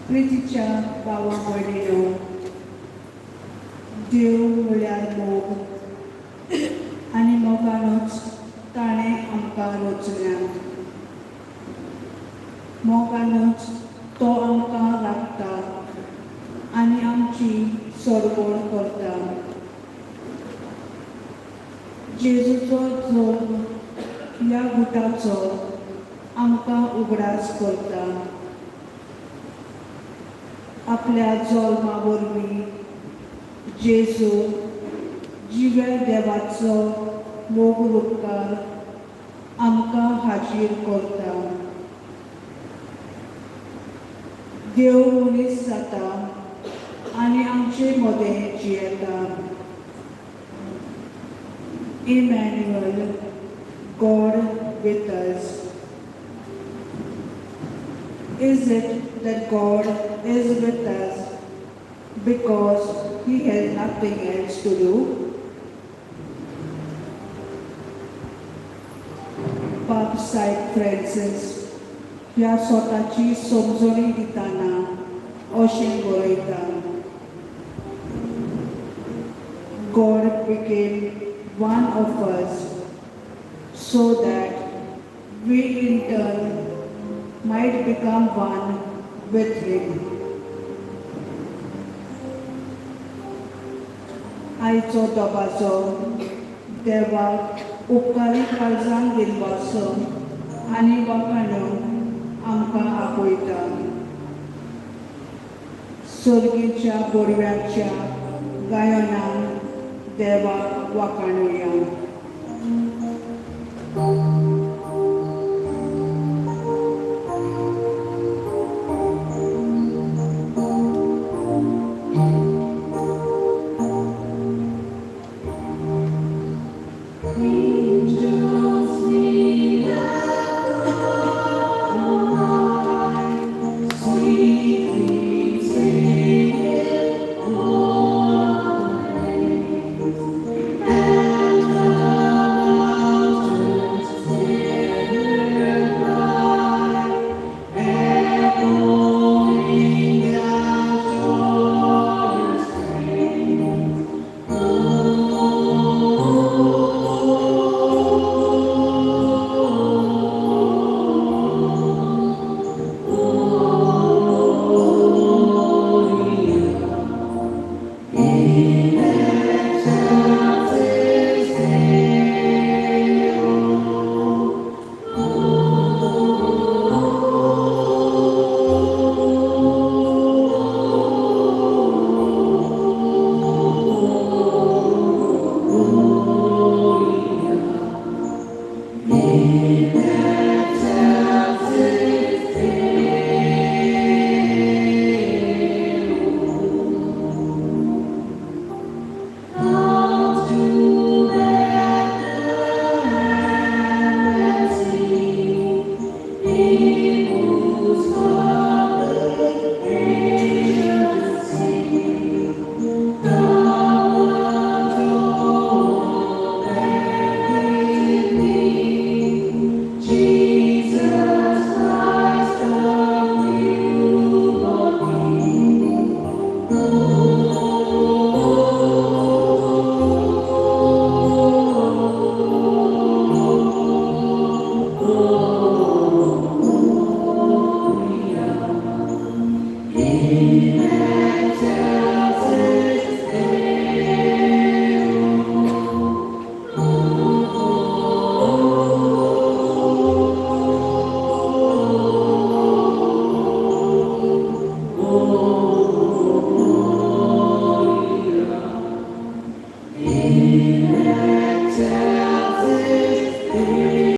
प्रितीच्या भावा भयणीनो, देव म्हळ्यार मोग आनी मोगानूच ताणें आमकां रचल्यात. मोगानूच तो आमकां राखता आनी आमची सोडवण करता. जेजूचो जल्म ह्या गुटाचो आमकां उगडास करता. आपल्या जल्मा वरवीं जेजू जिव्या देवाचो मोग रुपकार आमकां हाजीर करता. देव मनीस जाता आनी आमचे मदें जियेता. Emmanuel, God with us. Is it that God is with us because he has nothing else to do? पाप सायब फ्रांसीस ह्या स्वताची समजणी दितना अशें बरयता, God became one of us so that we in turn might become one with him. आयचो दबाजो देवाक उपकारी काळजान दिनवासो आनी वाखाणो आमकां आपयता. सर्गीच्या बोडव्याच्या गायनान देवाक वाखाणुया. Angels sing sweetly singing o'er the plains, and the mountains hear their cry, echoing that joyous strain. In excelsis Deo. In excelsis Deo. Out to Bethlehem and see, Him whose coming angels sing, the one bear with thee, Jesus Christ, the newborn King. In